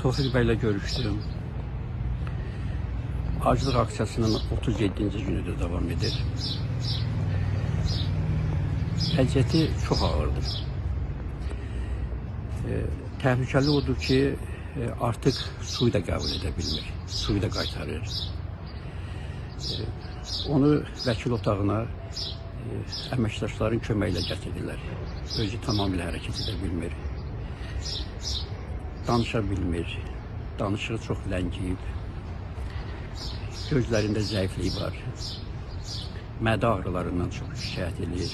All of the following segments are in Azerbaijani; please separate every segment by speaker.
Speaker 1: Tofiq bəylə görüşdüm. Aclıq aksiyasının 37-ci günü də davam edir. Vəziyyəti çox ağırdır. Təhlükəli odur ki, artıq suyu da qəbul edə bilmir. Suyu da qaytarır. Onu vəkil otağına əməkdaşların köməyi ilə gətirdilər. Özü tamamilə hərəkət edə bilmir. Danışa bilmir. Danışığı çox ləngiyib. Gözlərində zəiflik var. Mədə ağrılarından çox şikayət eləyir.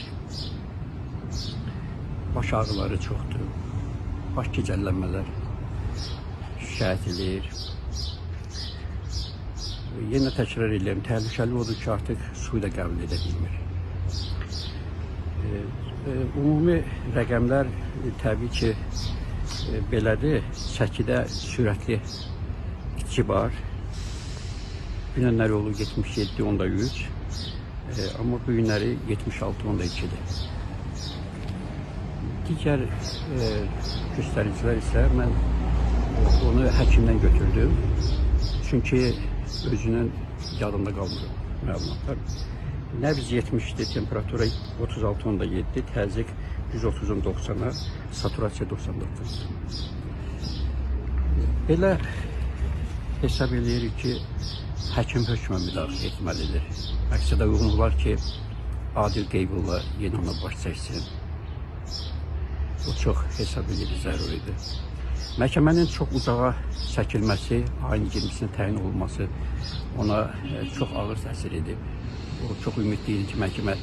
Speaker 1: Baş ağrıları çoxdur. Baş gicəllənmələr şikayət eləyir. Yenə təkrar eləyirəm, təhlükəli odur ki, artıq suyu da qəbul edə bilmir. Ümumi rəqəmlər təbii ki, belədir. Çəkidə sürətli itki var. Dünənləri olub 77,3. Amma bu günləri 76,2-dir. Digər göstəricilər isə mən onu həkimdən götürdüm. Çünki özünün yadında qalmır məlumatlar. Nəbz 70-dir, temperatura 36,7, təzyiq 130-un 90-a, saturasiya 99. Belə hesab eləyirik ki, həkim hökmən müdaxilə etməlidir. Məqsədə uyğun olar ki, Adil Qeybulla yenə ona baş çəksin. O çox hesab edilir zəruridir. Məhkəmənin çox uzağa çəkilməsi, ayın 20-sinə təyin olunması ona çox ağır təsir edib. O çox ümidli idi ki, məhkəmə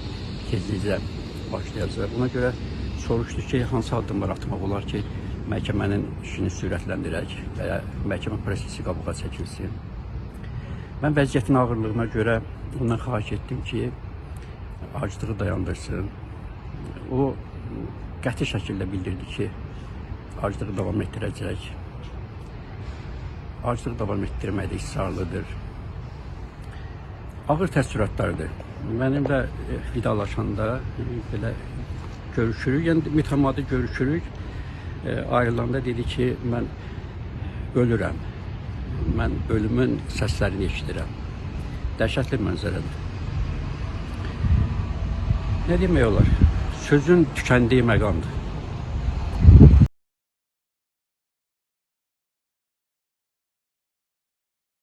Speaker 1: tezliklə başlayacaq. Buna görə soruşdu ki, hansı addımlar atmaq olar ki, məhkəmənin işini sürətləndirək və ya məhkəmə prosesi qabağa çəkilsin. Mən vəziyyətin ağırlığına görə ondan xahiş etdim ki, aclığı dayandırsın. O qəti şəkildə bildirdi ki, aclığı davam etdirəcək. Aclığı davam etdirməkdə israrlıdır. Ağır təəssüratlardır. Mənim də vidalaşanda belə görüşürük, yəni mütəmadi görüşürük. Ayrılanda dedi ki, mən ölürəm. Mən ölümün səslərini eşidirəm. Dəhşətli mənzərədir. Nə demək olar? Sözün tükəndiyi məqamdır.